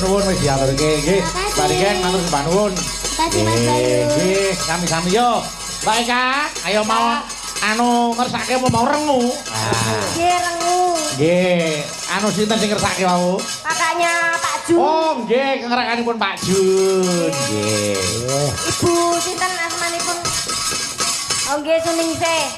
nuwun wis diaturke nggih. Terima kasih. Mbak Niken matur sembah nuwun. Terima kasih, Mas Bayu. Nggih, sami-sami yo. Mbak Eka, ayo mau anu ngersake apa mau rengu? Ah. Nggih, rengu. Nggih, anu sinten sing ngersake wau? Kakaknya Pak Jun. Oh, nggih, kengerakanipun Pak Jun. Nggih. Ibu sinten asmanipun? Oh nggih, Suningsih.